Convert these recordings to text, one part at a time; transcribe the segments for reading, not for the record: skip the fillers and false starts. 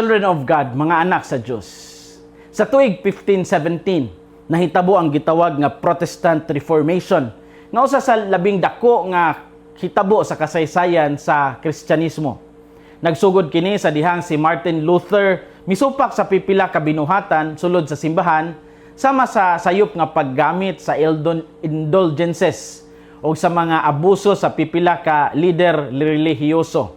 Children of God, mga anak sa Dios. Sa tuig 1517, nahitabo ang gitawag nga Protestant Reformation, nga usa sa labing dako nga hitabo sa kasaysayan sa Kristyanismo. Nagsugod kini sa dihang si Martin Luther misupak sa pipila ka binuhatan sulod sa simbahan, sama sa sayop nga paggamit sa indulgences o sa mga abuso sa pipila ka lider relihiyoso.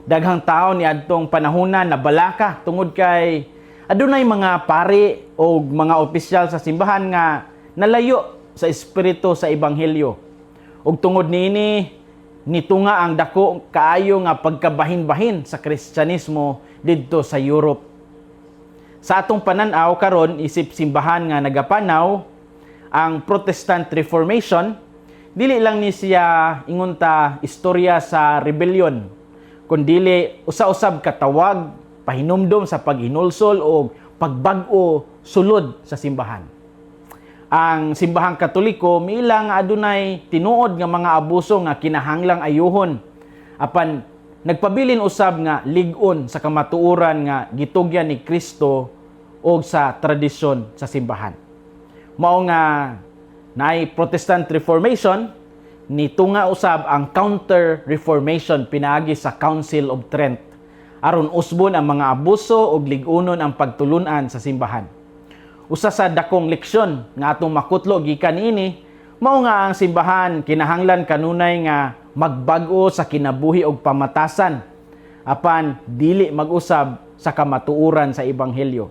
Daghang tao ni adtong panahona nabalaka tungod kay adunay mga pari o mga opisyal sa simbahan nga nalayo sa espiritu sa ebanghelyo. Ug tungod niini, nitunga ang dako kaayo nga pagkabahin-bahin sa Kristyanismo didto sa Europe. Sa atong panan-aw karon isip simbahan nga nagapanaw, ang Protestant Reformation dili lang ni siya, ingon ta, istorya sa rebellion, kundili usa-usab katawag pahinumdom sa paghinulsol o pagbag-o sulod sa simbahan. Ang Simbahang Katoliko miila nga adunay tinuod nga mga abuso nga kinahanglang ayuhon. Apan nagpabilin usab nga lig-on sa kamatuoran nga gitugyan ni Kristo o sa tradisyon sa simbahan. Mao nga naay Protestant Reformation, nitunga usab ang Counter Reformation pinaagi sa Council of Trent aron usbon ang mga abuso ug lig-unon ang pagtulunan sa simbahan. Usa sa dakong leksyon nga atong makutlo gikan niini mao nga ang simbahan kinahanglan kanunay nga magbag-o sa kinabuhi og pamatasan, apan dili mag-usab sa kamatuoran sa ebanghelyo.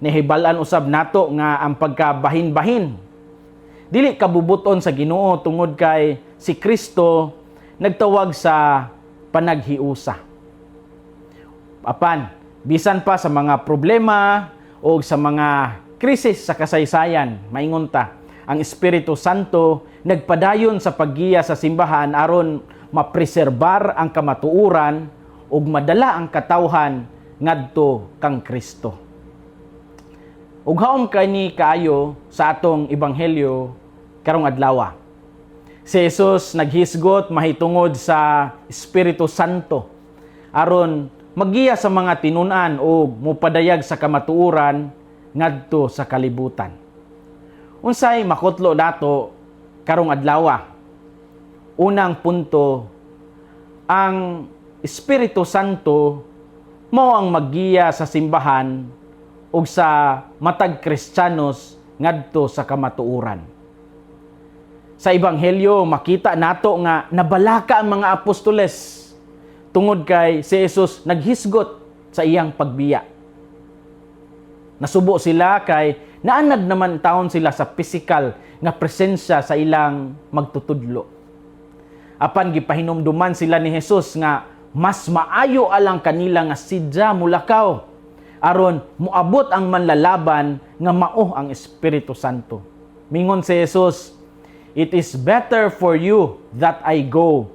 Nahibal-an usab nato nga ang pagkabahin-bahin dili kabubuton sa Ginoo tungod kay si Kristo nagtawag sa panaghiusa. Apan bisan pa sa mga problema o sa mga krisis sa kasaysayan, maingon ta, ang Espiritu Santo nagpadayon sa paggiya sa simbahan aron mapreserbar ang kamatuoran ug madala ang katawhan ngadto kang Kristo. Ug haom kani kaayo sa atong ebanghelyo karong adlaw. Si Jesus naghisgot mahitungod sa Espiritu Santo aron maggiya sa mga tinun-an o mupadayag sa kamatuoran ngadto sa kalibutan. Unsay makutlo nato karong adlaw? Unang punto, ang Espiritu Santo mao ang maggiya sa simbahan ug sa matag Kristiyanos ngadto sa kamatuoran. Sa ebanghelyo, makita nato nga nabalaka ang mga apostoles tungod kay si Jesus naghisgot sa iyang pagbiya. Nasubo sila kay naanad naman taon sila sa pisikal nga presensya sa ilang magtutudlo. Apan gipahinumduman sila ni Jesus nga mas maayo alang kanila nga sidya mulakaw aron moabot ang manlalaban nga mao ang Espiritu Santo. Mingon si Jesus, "It is better for you that I go.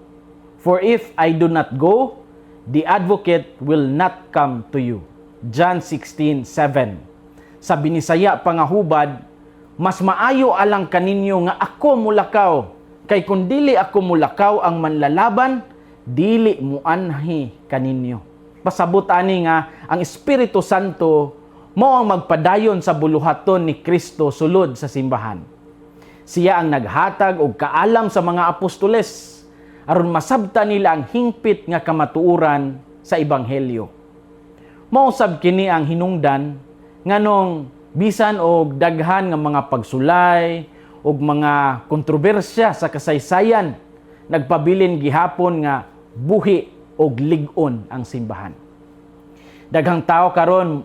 For if I do not go, the advocate will not come to you." John 16:7. Sa Binisaya pa nga hubad, "Mas maayo alang kaninyo nga ako mulakaw, kay kung dili ako mulakaw, ang manlalaban dili muanhi kaninyo." Pasabot ani nga ang Espiritu Santo mao ang magpadayon sa buluhaton ni Kristo sulod sa simbahan. Siya ang naghatag og kaalam sa mga apostoles aron masabta nila ang hingpit nga kamatuoran sa ebanghelyo. Mao sab kini ang hinungdan nganong bisan og daghan nga mga pagsulay og mga kontrobersya sa kasaysayan, nagpabilin gihapon nga buhi og lig-on ang simbahan. Daghang tao karon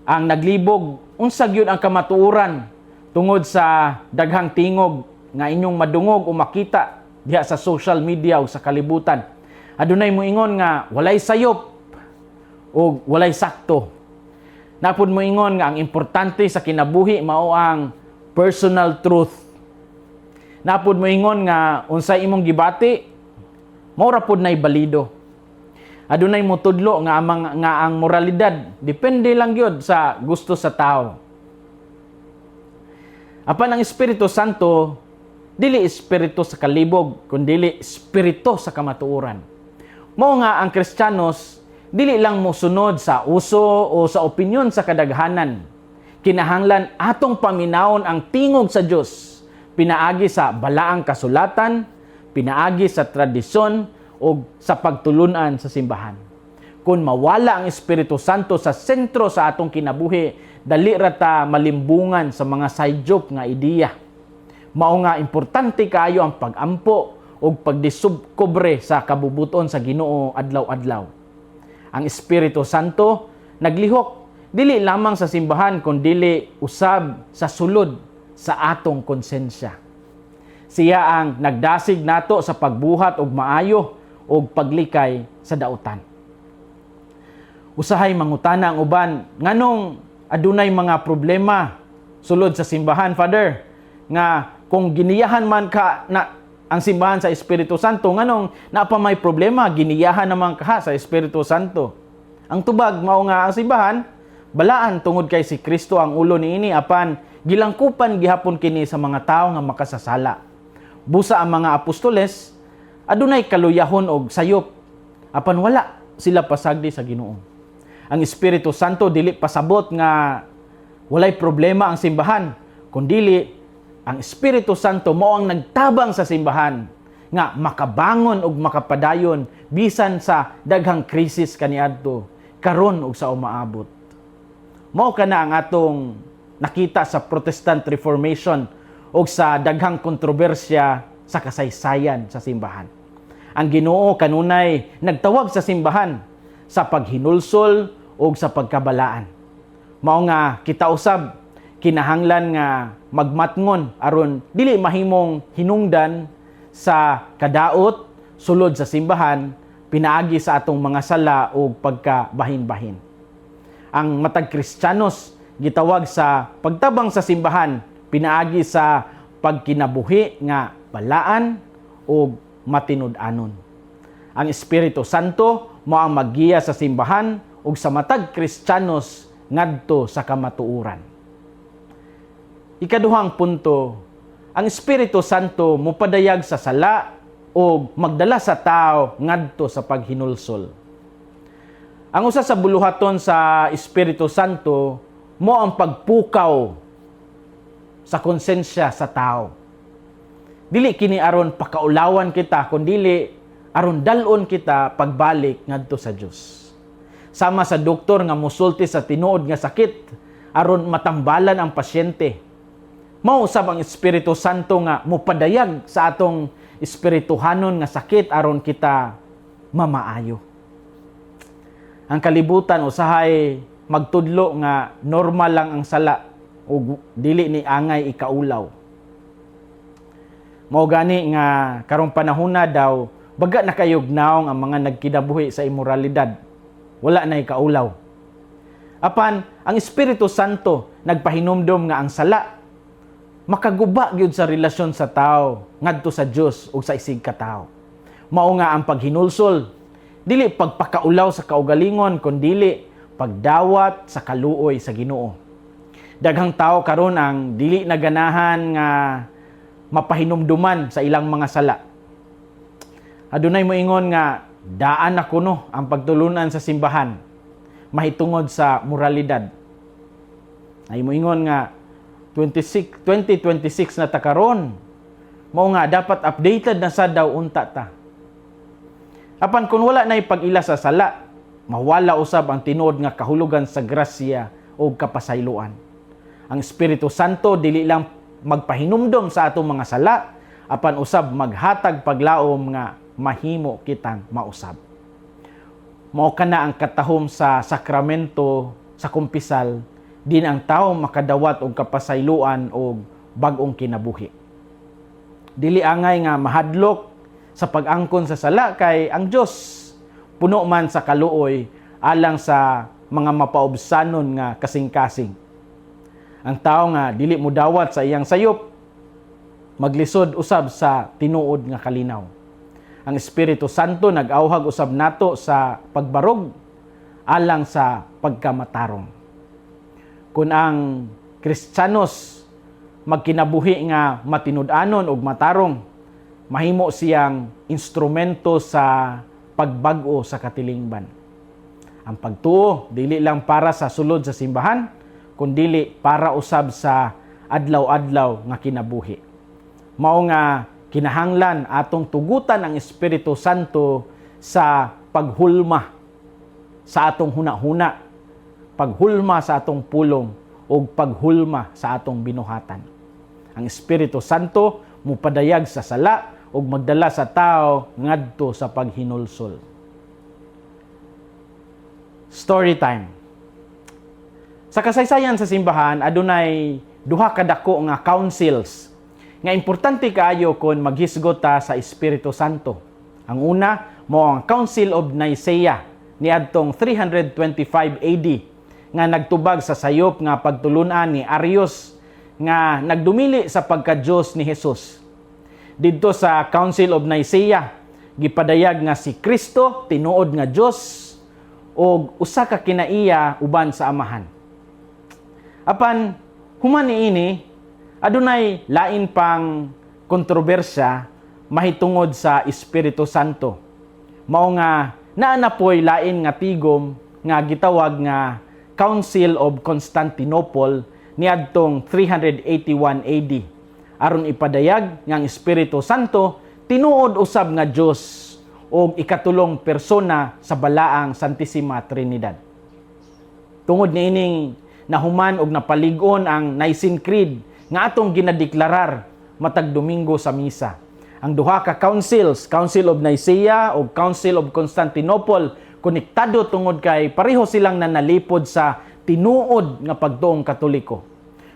ang naglibog unsa gyud ang kamatuoran tungod sa daghang tingog nga inyong madungog o makita diha sa social media o sa kalibutan. Adunay moingon nga walay sayop o walay sakto. Naa pod moingon nga ang importante sa kinabuhi mao ang personal truth. Naa pod moingon nga unsay imong gibati mao ra pod nay balido. Adunay motudlo nga ang moralidad depende lang gyud sa gusto sa tao. Apan ang Espiritu Santo dili espiritu sa kalibog, kundili espiritu sa kamatuoran. Mao nga ang Kristiyanos Dili lang mosunod sa uso o sa opinyon sa kadaghanan. Kinahanglan atong paminawon ang tingog sa Dios pinaagi sa balaang kasulatan, pinaagi sa tradisyon o sa pagtulunan sa simbahan. Kung mawala ang Espiritu Santo sa sentro sa atong kinabuhi, dali ra ta malimbungan sa mga sayop nga ideya. Mao nga importante kaayo ang pag-ampo ug pagdiskubre sa kabubuton sa Ginoo adlaw-adlaw. Ang Espiritu Santo naglihok dili lamang sa simbahan kundili usab sa sulod sa atong konsensya. Siya ang nagdasig nato sa pagbuhat og maayo ug paglikay sa dautan. Usahay mangutana ang uban, nganong adunay mga problema sulod sa simbahan, Father, nga kung giniyahan man ka na ang simbahan sa Espiritu Santo, nganong naa pa may problema, giniyahan naman ka sa Espiritu Santo? Ang tubag mao nga ang simbahan balaan tungod kay si Kristo ang ulo niini, apan gilangkupan gihapon kini sa mga tawo nga makasasala. Busa ang mga apostoles adunay kaluyahon og sayop, apan wala sila pasagdi sa Ginoo. Ang Espiritu Santo dili pasabot nga walay problema ang simbahan, kundili ang Espiritu Santo mao ang nagtabang sa simbahan nga makabangon ug makapadayon bisan sa daghang krisis kaniadto, karon ug sa umaabot. Mao kana ang atong nakita sa Protestant Reformation ug sa daghang kontrobersya sa kasaysayan sa simbahan. Ang Ginoo kanunay nagtawag sa simbahan sa paghinulsol ug sa pagkabalaan. Mao nga kita usab kinahanglan nga magmatngon aron dili mahimong hinungdan sa kadaot sulod sa simbahan pinaagi sa atong mga sala ug pagkabahin-bahin. Ang matag Kristiyanos gitawag sa pagtabang sa simbahan pinaagi sa pagkinabuhi nga balaan ug matinud-anon. Ang Espiritu Santo mao ang maggiya sa simbahan ug sa matag Kristiyanos ngadto sa kamatuoran. Ikaduhang punto, ang Espiritu Santo mupadayag sa sala o magdala sa tao ngadto sa paghinulsol. Ang usa sa buluhaton sa Espiritu Santo mao ang pagpukaw sa konsensya sa tao. Dili kini aron pakaulawan kita, kundili aron dal-on kita pagbalik ngadto sa Dios. Sama sa doktor nga musulti sa tinuod nga sakit aron matambalan ang pasyente, mao usab ang Espiritu Santo nga mupadayag sa atong espirituhanon nga sakit aron kita mamaayo. Ang kalibutan usahay magtudlo nga normal lang ang sala ug dili ni angay ikaulaw. Mao gani nga karong panahona daw baga na kayog naong ang mga nagkinabuhi sa imoralidad. Wala na ikaulaw. Apan ang Espiritu Santo nagpahinumdom nga ang sala makaguba gyud sa relasyon sa tao ngadto sa Dios ug sa isig ka tawo. Mao nga ang paghinulsol dili pagpakaulaw sa kaugalingon, kundili pagdawat sa kaluoy sa Ginoo. Daghang tao karon ang dili na ganahan nga mapahinumduman sa ilang mga sala. Adunay moingon nga daan na kuno ang pagtulunan sa simbahan mahitungod sa moralidad. Ay moingon nga 26 2026 na ta karon. Mao nga dapat updated na sa daw unta ta. Apan kung wala na pag-ila sa sala, mawala usab ang tinuod nga kahulugan sa grasya o kapasayloan. Ang Espiritu Santo dili lang magpahinumdom sa atong mga sala, apan usab maghatag paglaom nga mahimo kitang mausab. Mao kana ang katahom sa sakramento sa kumpisal din ang tao makadawat og kapasayloan og bag-ong kinabuhi. Dili angay nga mahadlok sa pag-angkon sa sala kay ang Dios puno man sa kaluoy alang sa mga mapaubsanon nga kasing-kasing. Ang tao nga dili modawat sa iyang sayop maglisod usab sa tinuod nga kalinaw. Ang Espiritu Santo nag-awhag usab nato sa pagbarog alang sa pagkamatarong. Kung ang Kristiyanos magkinabuhi nga matinud-anon ug matarong, mahimo siyang instrumento sa pagbag-o sa katilingban. Ang pagtuo dili lang para sa sulod sa simbahan, kundili para usab sa adlaw-adlaw nga kinabuhi. Mao nga kinahanglan atong tugutan ang Espiritu Santo sa paghulma sa atong hunahuna, paghulma sa atong pulong ug paghulma sa atong binuhatan. Ang Espiritu Santo mupadayag sa sala ug magdala sa tao ngadto sa paghinulsol. Story time. Sa kasaysayan sa simbahan, adunay duha ka dako nga councils nga importante kaayo kon maghisgot ta sa Espiritu Santo. Ang una mao ang Council of Nicaea niadtong 325 AD nga nagtubag sa sayop nga pagtulunan ni Arius nga nagdumili sa pagka-Dios ni Jesus. Didto sa Council of Nicaea, gipadayag nga si Kristo tinuod nga Dios og usa ka kinaiya uban sa Amahan. Apan human niini, adunay lain pang kontrobersya mahitungod sa Espiritu Santo. Mao nga naa na poy lain nga tigom nga gitawag nga Council of Constantinople niadtong 381 AD aron ipadayag nga ang Espiritu Santo tinuod usab nga Dios og ikatulong persona sa Balaang Santissima Trinidad. Tungod niining nahuman og napalig-on ang Nicene Creed nga atong ginadeklarar matag Domingo sa misa. Ang duha ka councils, Council of Nicaea ug Council of Constantinople, konektado tungod kay pareho silang nanalipod sa tinuod nga pagtuong Katoliko.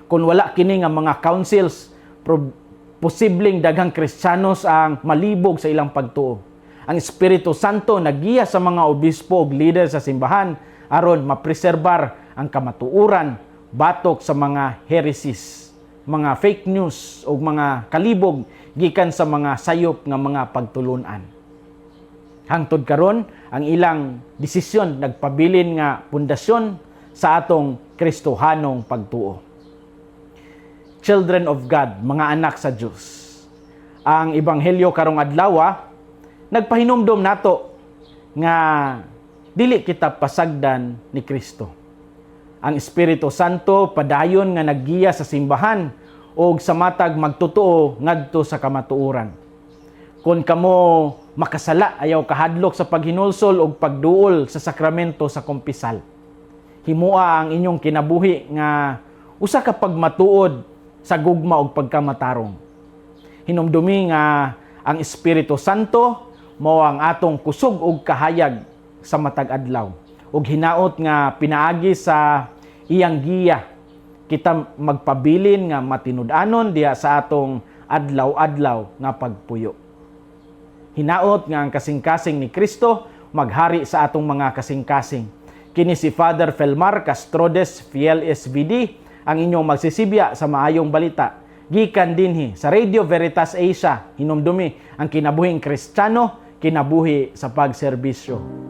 Kung wala kini nga mga councils, posibleng daghang Kristiyanos ang malibog sa ilang pagtuo. Ang Espiritu Santo nagiya sa mga obispo ug leader sa simbahan aron mapreserbar ang kamatuoran batok sa mga heresies, mga fake news ug mga kalibog gikan sa mga sayop nga mga pagtulunan. Hangtod karon, ang ilang desisyon nagpabilin nga pundasyon sa atong Kristohanong pagtuo. Children of God, mga anak sa Dios. Ang ebanghelyo karong adlaw nagpahinumdom nato nga dili kita pasagdan ni Kristo. Ang Espiritu Santo padayon nga naggiya sa simbahan og sa matag magtotoo ngadto sa kamatuoran. Kung kamo makasala, ayaw kahadlok sa paghinulsol og pagduol sa sakramento sa kumpisal. Himua ang inyong kinabuhi nga usa ka pagmatuod sa gugma ug pagkamatarong. Hinumdumi nga ang Espiritu Santo mao ang atong kusog ug kahayag sa matag adlaw. Ug hinaot nga pinaagi sa iyang giya kita magpabilin nga matinud-anon diha sa atong adlaw-adlaw nga pagpuyo. Hinaot nga ang kasing-kasing ni Kristo maghari sa atong mga kasing-kasing. Kini si Father Felmar Castrodes Fiel SVD, ang inyong magsisibya sa maayong balita. Gikan dinhi sa Radio Veritas Asia, hinumdumi ang kinabuhing Kristiyano, kinabuhi sa pagserbisyo.